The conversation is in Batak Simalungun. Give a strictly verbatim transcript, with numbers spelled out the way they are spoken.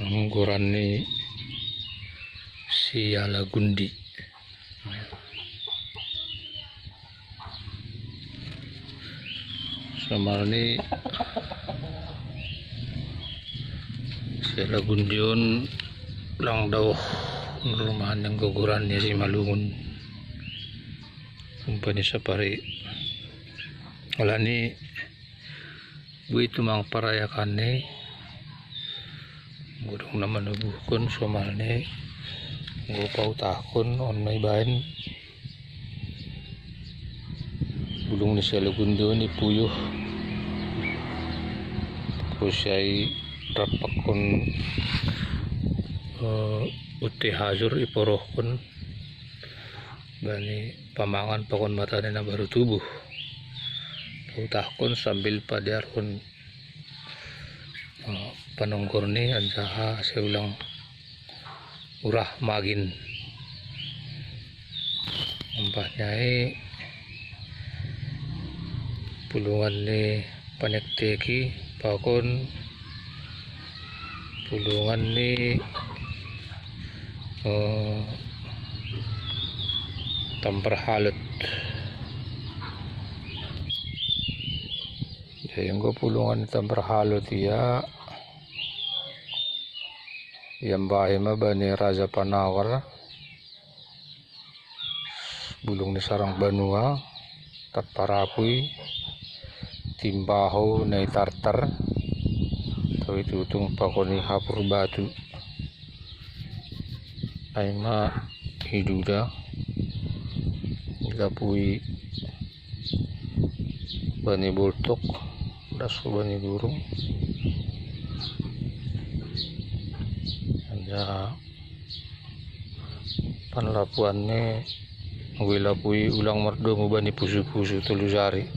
Goran ni Sialagundi. Somalni Sialagundi on lang dauh, rumahan ni gogoran ni Simalungun. Umpama sapari. Alani boi tumang parayakan ni, godang na manubuhkon somalni, go pautahkon on ma ibaen. Bulung ni Sialagundi on i puyuh. Pusiai rapakkon, eh, uti hajur i porohkon. Bani pamangan pakon mata ni na baru tubuh. Pautahkon sambil padiarhon, eh, panonggor ni anjaha asa ulang urah magin. Umpamani pulungan ni panekteki pakon pulungan ni, eh, tambar halut. Jadi anggo pulungan ni tambar halut ia iambahi ma bani raja panawar, bulung ni sarang banua, tamparapu i, timbaho na i tartar, tawi tutung pakon i hapur batu. Ai ma iduda, ilapui bani boltok, das bani gurung. Anjaha panlapuan ni anggo ilapui ulang mardomu bani pusu-pusu tolu jari.